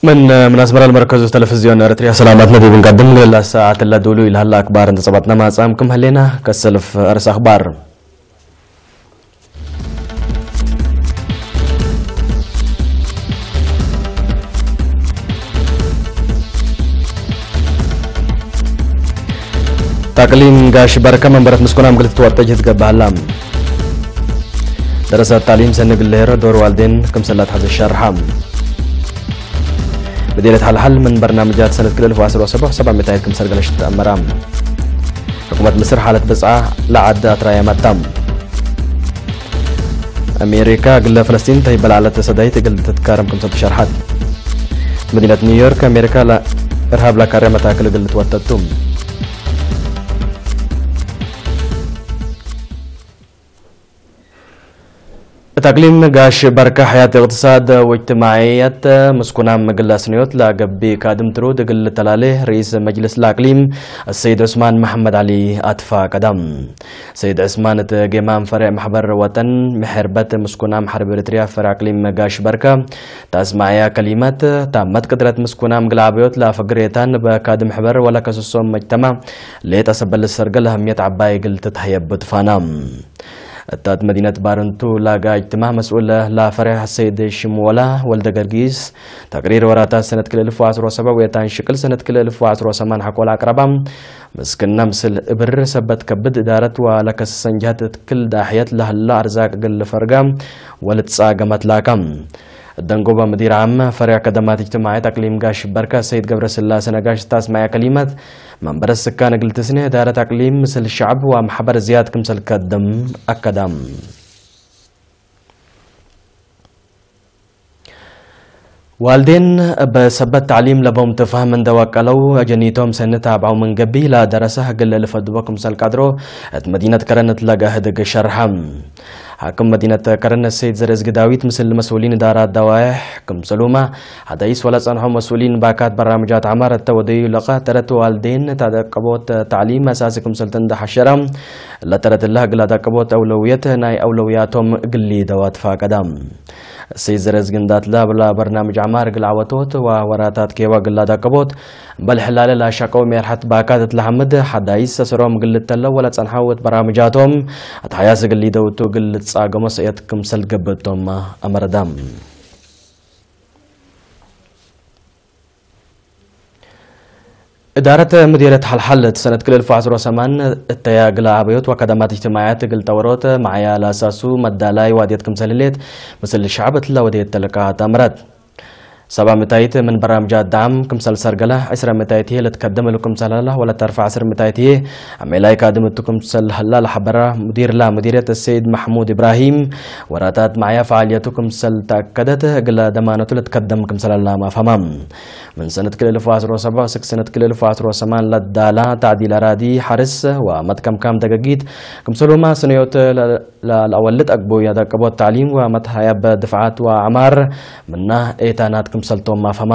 من من أسمر المركز تلفزيون أريتريا سلامات نبي بن قدم لله ساعة الدولو إلى هلا أخبار انتصاباتنا مع سام كم هلينا كسلف أرس أخبار. ታቅሊም ጋሽ በርከ መንበረት ምስኩናም ግልት ተወጠጅ ህትገባሃላ። ደረሰት ታሊም ሰንግ ለሄረ ዶር ዋልዴን ክምሰላት ሐዘ ሸርሓም። ብዴለት ሓልሓል ምን በርናምጃት ሰነት ክልል ፍዋስሮ ሰቦሕ ሰባ ሚታይ ክምሰል ገለሽ ተኣመራ። ሕኩመት ምስር ሓለት ብጽዓ ለዓድ ኣትራያ መታም። ኣሜሪካ ግለ ፈለስጢን ተይ በላዕለት ተሰዳይት እግል ትትካረም ክምሰል ተሸርሓት። መዲነት ኒውዮርክ ኣሜሪካ ላ-፣ እርሃብ ላካርያ መታክል እግል ትወተቱ። እት ኣቅሊም ጋሽ በርካ ሕያት እቅትሳድ ወእጅትማዕየት ምስኩናም ምግላስ ንዮት ላገቢ ካድም ትሩድ እግል ተላሌ ርኢስ መጅልስ ላቅሊም ሰይድ ዑስማን መሐመድ ዓሊ ኣትፋ ቀዳም። ሰይድ ዕስማን እት ጌማም ፈሬዕ ማሕበር ወጠን ምሕርበት ምስኩናም ሓርብ ኤርትርያ ፈሬዕ ኣቅሊም ጋሽ በርካ ታስማዕያ ከሊመት ታመት ቅድረት ምስኩናም ግልዓብዮት ላፈግሬታን በካድም ሕበር ወላ ከስሶም መጅተማ ሌጠ ሰበል ሰርገል ኣህምየት ዓባይ ግል ትትህየብ ትፋና። እታት መዲነት ባርንቱ ላጋ እጅትማ መስኡል ላፈሬሕ ሰይድ ሽምወላ ወልደ ገርጊስ ተቅሪር ወራታት ሰነት ክልል ፍዋስሮ ሰባ ወየታን ሽቅል ሰነት ክልል ፍዋስሮ ሰማን ሓቆል ኣቅረባ። ምስክና ምስል እብር ሰበት ከብድ እዳረት ወለከስ ሰንጃት ትክል ዳሕየት ለህላ ኣርዛቅ ግል ፈርጋ ወልጻ ገመት ላካ። ደንጎባ ምዲር ዓም ፈሪያ ከደማት እጅትማዕየት ኣቅሊም ጋሽ በርካ ሰይድ ገብረ ስላሴ ነጋሽ ታስማያ ከሊመት መንበረ ስካን እግል ትስኔ እዳረት ኣቅሊም ምስል ሸዕብ ወማሕበር ዝያድ ክምሰል ከደም ኣከዳም። ዋልዴን በሰበት ታዕሊም ለቦም ትፋህም እንደወቀለው ጀኒቶም ሰንት አብዓው መንገቢ ላደረሰ ህግል ልፈድቦ ክምሰል ቃድሮ እት መዲነት ከረን እትለጋ ህድግ ሸርሐም። ሓክም መዲነት ከረን ሰይድ ዘረዝጊ ዳዊት ምስል መስኡሊን ዳራ ዳዋይሕ ክምሰሉማ ሓዳይስ ወላ ጸንሖ መስኡሊን ባካት በራምጃት ዓማር እተወደዩ ለቐ ተረት ዋልዴን ታደቀቦት ታዕሊም ኣሳሲ ክምሰልትን ዳሓሸራ ለተረትላ ግላ ዳቀቦት ኣውለውየት ናይ ኣውለውያቶም ግሊ ደዋት ፋቀዳ። ሰይድ ዘረዝግንዳት ላብላ በርናምጅ ዓማር ግል ዓወቶት ወወራታት ኬዋ ግላ ዳቀቦት በልሕላለ ላሻቀው ሜርሓት ባካት እትላሓምድ ሓዳይስ ሰሰሮም ግልተለ ወላ ጸንሓወት በራምጃቶም ኣትሓያስ ግሊ ደውቱ ግል ጻገሞ ሰየት ክምሰል ገብቶም ኣመረዳም። እዳረት ምዲረት ሓልሓል እቲ ሰነት ክልል ፋስሮ ሰማን እተያ ግላ ኣበዮት ወከደማት እጅትማዕያት እግል ጠወሮት መዓያ ላሳሱ መዳላይ ዋድየት ክምሰልሌት ምስል ሸዕብ እትላ ወድየት ተለቃ ተምረት። ሰባ ምታይት ምን በራምጃ ዳዓም ክምሰል ሰርገላ ዕስራ ምታይት ህየ ለትከደም እሉ ክምሰል ሀላ ወለተርፋ ዕስር ምታይት ህየ ኣሜላይ ካድምቱ ክምሰል ሀላ ለሓበራ ሙዲር ላ ሙዲርየት ሰይድ ማሕሙድ ኢብራሂም ወራታት መዓያ ፈዓልየቱ ክምሰል ተኣከደት እግለ ደማነቱ ለትከደም ክምሰል ሀላ ማፋማ። ምን ሰነት ክልል ፋስሮ ሰባ ስክ ሰነት ክልል ፋስሮ ሰማን ለዳላ ታዕዲል ኣራዲ ሓርስ ወመትከምካም ደገጊት ክምሰሉማ ስነዮት ለ-፣ ለ-፣ ለአወልድ አግቦ ያዳቀቦት ታዕሊም ወመትሃያ በድፍዓት ወአዕማር ምና ኤታናት ክምሰልቶም ማፈማ።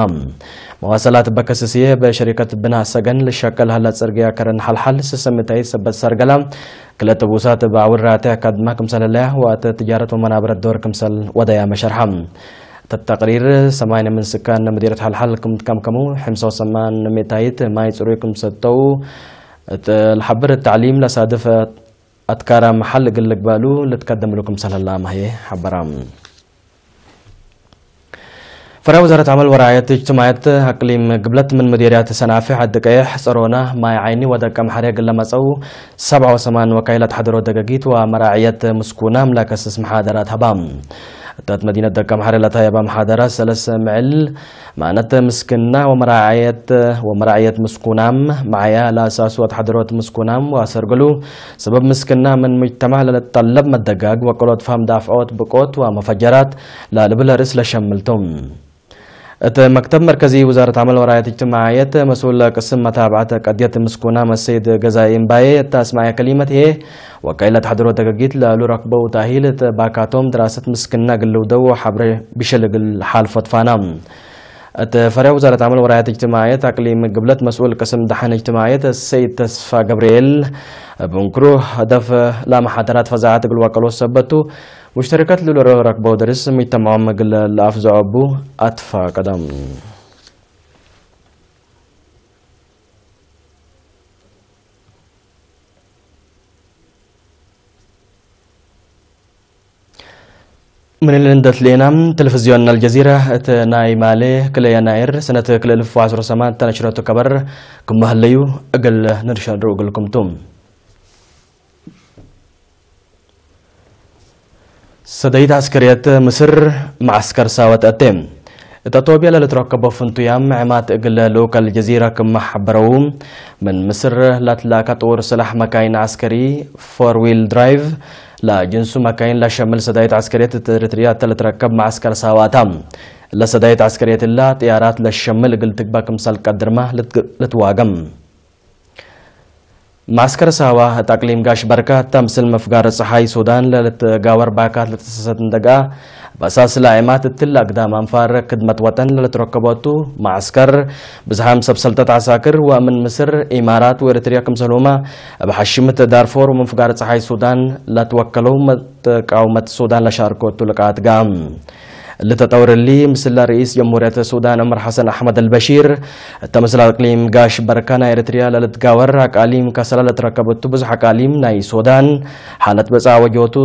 መዋሰላት በከስስየ በሸሪከት ብና ሰገን ልሸቀል ሀላ ጽርግያ ከረን ሓልሓል ስሰምታይ ሰበት ሰርገላ ክለት ቡሳት በአውራተ አካድማ ክምሰል ለያ ወአተ ትጃረት ወመናብረት ዶር ክምሰል ወደያ መሸርሓ። ተተቅሪር ሰማይነ ምን ስካን ምዲረት ሓልሓል ክምትከምከሙ ሕምሰው ሰማን ሜታይት ማይ ጽሩይ ክምሰተው እት ልሓብር ታዕሊም ለሳድፍ ኣትካራ መሓል እግል ልግባሉ ልትከደምሉ ክምሰል ህላ ማህየ ሓበራ። ፈራ ወዛረት ዓመል ወራዕየት እጅትማዕየት ኣቅሊም ግብለት ምን ሙዲርያት ሰናፊ ዓዲ ቀይሕ ጸሮና ማይ ዓይኒ ወደቀ ምሓርያ ግለ መጸው ሰብዓ ወሰማን ወካይላት ሓደሮ ደገጊት ወመራዕየት ምስኩና ምላከስስ መሓደራት ሃባ። እታት መዲነት ደቀ ምሓርያ ለታየባ መሓደራ ሰለሰ ምዕል ማነት ምስክና ወመራዕየት፣ ወመራዕየት ምስኩናም፣ መዓያ ለአሳሱ ወተሓድሮት ምስኩናም ወአሰርግሉ፣ ሰበብ ምስክና ምን ሙጅተማዕ ለለጠለብ መደጋግ ወቀሎት ፋም ዳፍዖት ብቆት ወመፈጀራት ላልብል ርእስ ለሸምልቶም። እቲ መክተብ መርከዚ ውዛረት ዓመል ወራየት እጅትማዓየት መስኡል ቅስም መታብዓት ቀድየት ምስኩና መሰይድ ገዛኢ እምባዬ እታ ስማያ ከሊመት ይሄ ወካይለት ሓድሮ ተገጊት ለሉረክበው ታሂል እቲ ባካቶም ድራሰት ምስክና ግልው ደው ሓብረ ብሸልግል ሓልፎት ፋና እቲ ፈሪያ ውዛረት ዓመል ወራየት እጅትማዓየት ኣቅሊም ግብለት መስኡል ቅስም ደሓን እጅትማዓየት ሰይድ ተስፋ ገብርኤል ብንክሩ ደፍ ላመሓደራት ፈዛዓት እግል ዋቀሎ ሰበቱ ሙሽተሪከት ልሎ ረክበው ደርስ ሚተማዖም እግል ለኣፍ ዘዐቡ ኣትፋ ቀደም ምን ልንደት ሌና ቴሌቪዝዮን ኣልጀዚራ እቲ ናይ ማሌ ክለ የናይር ሰነት ክልእልፍ ዓስሮ ሰማን ተነሽረቱ ከበር ክመህለዩ እግል ንርሸድሩ እግልኩምቱ። ሰደይት ዓስከርየት ምስር መዓስከር ሳወት ኣቴ እታ ቶብያ ለልትረከቦ ፍንቱያም ዕማት እግል ልኡክ ኣልጀዚራ ክመሓበረው ምን ምስር ላትላካ ጥውር ስላሕ መካይን ዓስከሪ ፎር ዊል ድራይቭ ለጅንሱ መካይን ለሸምል ሰዳይት ዓስከርየት እትርትርያ ተልትረከብ መዓስከር ሳዋታ ለሰዳይት ዓስከርየት ላ ጥያራት ለሸምል እግል ትግባ ክምሳል ቀድርማ ልትዋገም ማስከር ሳዋ እት ኣቅሊም ጋሽ በርካ እታ ምስል መፍጋር ጸሓይ ሱዳን ለልትጋወር ባካት ለተሰሰት እንደጋ በሳስ ላዕማት እትል ኣግዳም ኣንፋር ክድመት ወጠን ለልትረከበቱ ማዕስከር ብዝሃም ሰብ ሰልጠት ዓሳክር ወምን ምስር ኢማራት ወኤርትርያ ክምሰልሁማ ኣብ ሓሽምት ዳርፎር ወምፍጋር ጸሓይ ሱዳን ለትወከለው መተቃውመት ሱዳን ለሻርከቱ ልቃት ጋም። ለተጠውርሊ ምስላ ርኢስ ጀምሁርየት ሱዳን ዑመር ሐሰን ኣሕመድ ኣልበሺር እተ ምስላ ኣቅሊም ጋሽ በርካ ናይ ኤርትርያ ለልትጋወር ኣቃሊም ከሰላ ለትረከበቱ ብዙሕ ኣቃሊም ናይ ሱዳን ሓለት በጻ ኣወጀቱ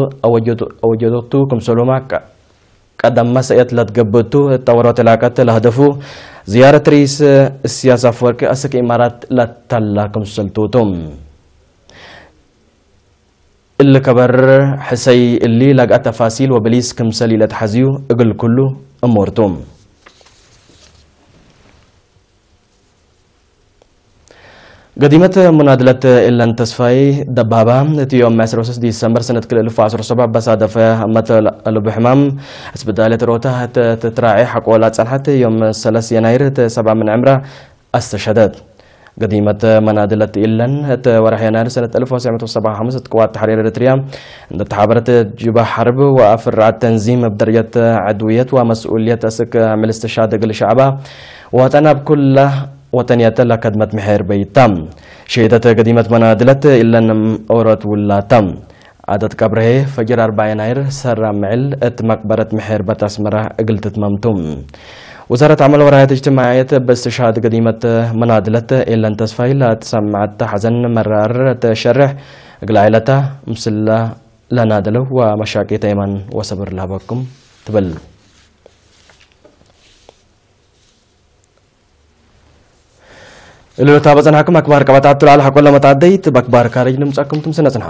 ኣወጀቱ ክምሰሉማ ቀደም መሰየት ለትገብቱ እተወሮት ላቀት ለህደፉ ዝያረት ርኢስ እስያስ ኣፍወርቂ ኣስክ ኢማራት ለተላ ክምሰልቱቱ እሊ ከበር ሕሰይ እሊ ላግኣት ተፋሲል ወብሊስ ክምሰል ኢለ ተሓዝዩ እግል ኩሉ እሞርቱ። ገዲመት ሙናድለት ኢለን ተስፋይ ደባባ እቲ ዮም ዕስራ ወሰስ ዲሰምበር ሰነት ክልተ ኣልፍ ወዓሰርተ ሰባት በሳደፈ መተለሉ ብሕማም ስብዳለት ሮታ ትትራዒ ሓቆላ ጸንሐት ዮም ሰለስ የናይር እቲ ሰብዓ ምን ዕምራ ኣስተሸደት። ገዲመት መናድለት ኢለን እቲ ወርሒ የናሪ ሰነት ኣልፍ ወሰብ መቶ ሰባ ሓሙስ እትቅዋት ተሓሪር ኤርትርያ እንተተሓበረት ጅባ ሓርብ ወኣፍርዓት ተንዚም ብደረጀት ዕድውየት ወመስኡልየት እስክ ምልስትሻ ደግል ሻዕባ ወጠን ኣብ ኩላ ወጠንየተ ለከድመት ምሕር በይታ ሸይደት ገዲመት መናድለት ኢለን ኦረት ውላታ ዓደት ቀብርሄ ፈጅር ኣርባዓ የናይር ሰራ ምዕል እት መቅበረት ምሕር በት ኣስመራ እግል ትትመምቱ። ወዛረት ዓመል ወራየት እጅትማዕየት ብእስትሽሃድ ገዲመት መናድለት ኤለን ተስፋይ ለትሰምዐት ሓዘን መራር ተሸርሕ እግል ዓይለታ ምስላ ለናደለው ወመሻቂት ኣይማን ወሰብር ለሃበኩም ትብል። እልልታ በጸናሕኩም ኣክባር ቀባታት ትልዓል ሓቆ ለመታደይት በክባር ካረጅ ንምጻኩም ትምስነ ጽንሓ።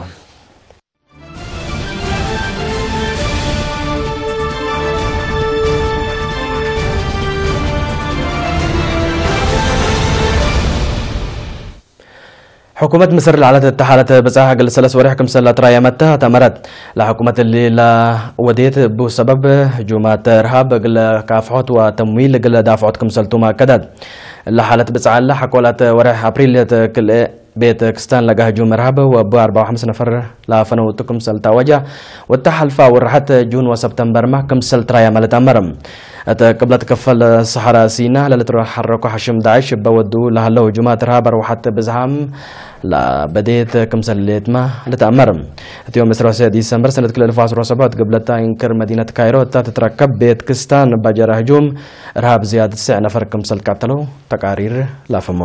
ሕኩመት ምስር ለዓለት እተሓለተ ብጻሕ እግል ሰለስ ወርሕ ክምሰል ለትራየመተ ተመረት። ለሕኩመት እሊ ለወዴት ብሰበብ ህጁማት እርሃብ እግል ካፍሖት ወተምዊል እግል ዳፍዖት ክምሰልቱ ማከደት። ለሓለት ብጻሕ እለ ሓኮላት ወርሕ ኣፕሪል ክልኤ ቤት ክስታን ለጋ ህጁም እርሃብ ወብ ኣርባ ወሓምስ ነፈር ለፈነውቱ ክምሰል ታወጃ። ወታ ሓልፋ ወርሓት ጁን ወሰብተምበርማ ክምሰል ትራየመ ለተመረ። እተ ቅብለት ክፈል ሰሓራ ሲና ለልትሮ ሓረኮ ሓሽም ዳዕሽ በወዱ ለሃለው ህጁማት እርሃብ ኣርዋሓት ብዝሃም ለበዴት ክምሰሌትማ ልትኣመር። እቲ ዮም ዕስራ ወሰተ ዲሰምበር ሰነት ክልተ ኣልፍ ወዓሰርተ ሰባት ግብለታ ኢንክር መዲነት ካይሮ እታ ትትረከብ ቤት ክስታን ባጀራ ህጁም እርሃብ ዝያድ ስዕ ነፈር ክምሰል ቀተለው ተቃሪር ላፈሞ።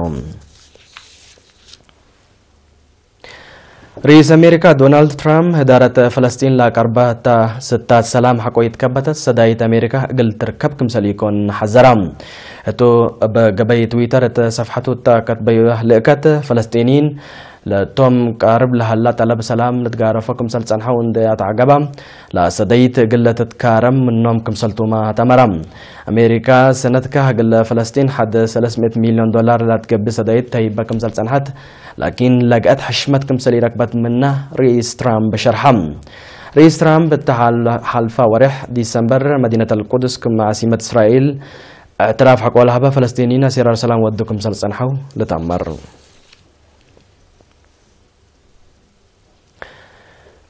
ርኢስ ኣሜሪካ ዶናልድ ትራምፕ ህዳረት ፈለስጢን ላቀርባ እታ ስታት ሰላም ሓቆ ይትከበተት ሰዳይት ኣሜሪካ እግል ትርከብ ክምሰል ይኮን ሓዘራ። እቱ በገበይ ትዊተር እተ ሰፍሓቱ እታ ከትበዩ ልእከት ፈለስጢኒን ለቶም ቃርብ ለሃላ ጠለብ ሰላም ልትጋረፎ ክምሰል ጸንሐው እንደ ኣተዓገባ ለሰደይት እግል ለትትካረም ምኖም ክምሰልቱማ ተመራ። ኣሜሪካ ሰነትካ እግል ፈለስጢን ሓደ ሰለስት ሚእት ሚልዮን ዶላር ላትገብእ ሰደይት ተሂበ ክምሰል ጸንሐት። ላኪን ለግአት ሕሽመት ክምሰል ይረክበት ምና ርኢስ ትራምፕ ሸርሓ። ርኢስ ትራምፕ እታ ሓል-፣ ሓልፋ ወርሕ ዲሰምበር መዲነት ኣልቁድስ ክም ዓሲመት እስራኤል اعتراف حق والهبة فلسطينيين أسير أرسلان ودكم سلسنحو لتأمر.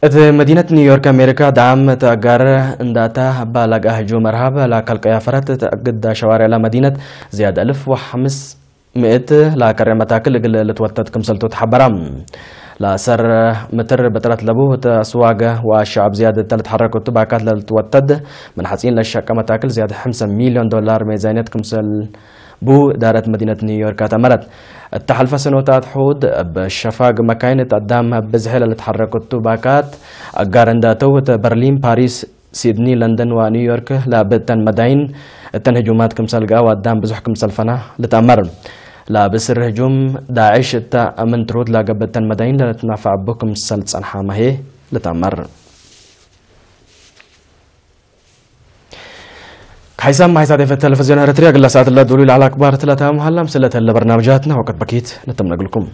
እቲ መዲነት ኒውዮርክ ኣሜሪካ ዳም ተጋር እንዳታ ባላጋ ህጁም እርሃብ ላካል ቀያፈረት ተግዳ ሸዋርያ ላ መዲነት ዝያድ ኣልፍ ወሓምስ ምእት ላከር መታክል እግል ልትወተድ ክምሰልቱ ተሓበራ። ላሰር ምትር በጥረት ለቡ ተስዋገ ወኣሻብ ዝያድ ተልትሐረኩት ባካት ለልትወተድ ምን ሐጺን ለሸቀ መታክል ዝያድ ሐምሰ ሚልዮን ዶላር ሜዛይነት ክምሰል ቡ እዳረት መዲነት ኒውዮርክ ኣተመረት። እተሐልፈ ሰኖታት ሑድ እብ ሸፋግ መካይን እት ኣዳም ብዝሒ ለልትሐረኩቱ ባካት ኣጋር እንዳተው እት በርሊን ፓሪስ ሲድኒ ለንደን ወኒውዮርክ ላብተን መዳይን እተን ህጁማት ክምሰል ገኣ ወኣዳም ብዙሕ ክምሰል ፈና ልትኣመር። ላብስር ህጁም ዳዕሽ እታ ኣምን ትሩት ላገብተን መዳይን ለልትናፋዕ ቡ ክምሰል ጸንሓ ማሄ ልትኣመር። ሓይሳም ሓይሳት ኤፈት ቴሌቪዝዮን ኤርትርያ ግላ ሰዓት ለዱሉ ለዓል ኣክባር ትለታ መሃላም ስለተ ለበርናምጃትና ወቀት በኪት ነተምነግልኩም።